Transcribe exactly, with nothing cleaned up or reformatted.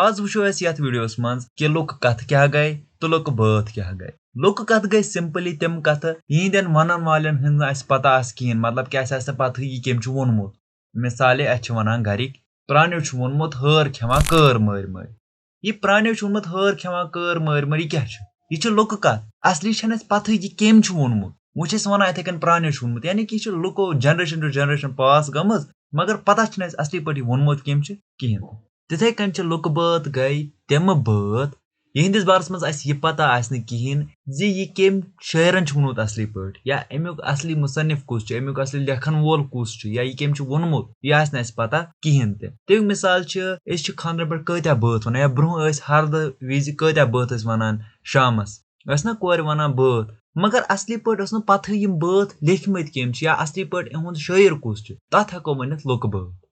آز وٕچھو أسۍ یتھ ویڈیوس منٛز کہِ لُکہٕ کتھٕ کیٛاہ گٔے تہٕ لُکہٕ بٲتھ کیٛاہ گٔے۔ لُکہٕ کتھٕ گٔے simply تِم کتھٕ، یِہنٛدٮ۪ن ونن والٮ۪ن ہٕنٛز نہٕ اسہِ پتہ آسہِ کِہینۍ، مطلب کہِ اسہِ آسہِ نہٕ پتہٕے یہِ کٔمۍ چھُ ووٚنمُت۔ مثالے، اسہِ چھِ ونان گرِکۍ، پرانیو چھُ ووٚنمُت، ہٲر کھٮ۪وان کٲر مٲرۍ مٲرۍ۔ یہِ پرانیو چھُ ووٚنمُت، ہٲر کھٮ۪وان کٲر مٲرۍ مٲرۍ، یہِ کیٛاہ چھُ؟ یہِ چھِ لُکہٕ کتھ، اصلی چھنہٕ اسہِ پتہٕے یہِ کٔمۍ چھُ ووٚنمُت۔ وۄنۍ چھِ أسۍ ونان یِتھے کٔنۍ پرانیو چھُ ووٚنمُت، یعنی کہِ یہِ چھِ لُکو generation to generation pass گٔمٕژ، مگر پتہ چھنہٕ اسہِ اصلی پٲٹھۍ یہِ ووٚنمُت کٔمۍ چھُ کِہینۍ تہِ۔ تِتھے کٔنۍ چھِ لُکہٕ بٲتھ گٔے تِمہٕ بٲتھ، یِہنٛدِس بارس منٛز اسہِ یہِ پتہ آسہِ نہٕ کِہینۍ زِ یہِ کٔمۍ شٲعرن چھُ ووٚنمُت اصلی پٲٹھۍ، یا امیُک اصلی مصنف کُس چھُ، امیُک اصلی لیکھن وول کُس چھُ، یا یہِ کٔمۍ چھُ ووٚنمُت، یہِ آسہِ نہٕ اسہِ پتہ کِہینۍ تہِ۔ تمیُک مثال چھِ، أسۍ چھِ خانٛدرن پٮ۪ٹھ کۭتیاہ بٲتھ ونان، یا برونٛہہ ٲسۍ ہردٕ وِزِ کۭتیاہ بٲتھ ٲسۍ ونان شامس، ٲسۍ نا کورِ ونان بٲتھ، مگر اصلی پٲٹھۍ ٲس نہٕ پتہٕے یِم بٲتھ لیکھمٕتۍ کٔمۍ چھِ یا اصلی پٲٹھۍ یِہُنٛد شٲعر کُس چھُ، تتھ ہٮ۪کو ؤنِتھ لُکہٕ بٲتھ۔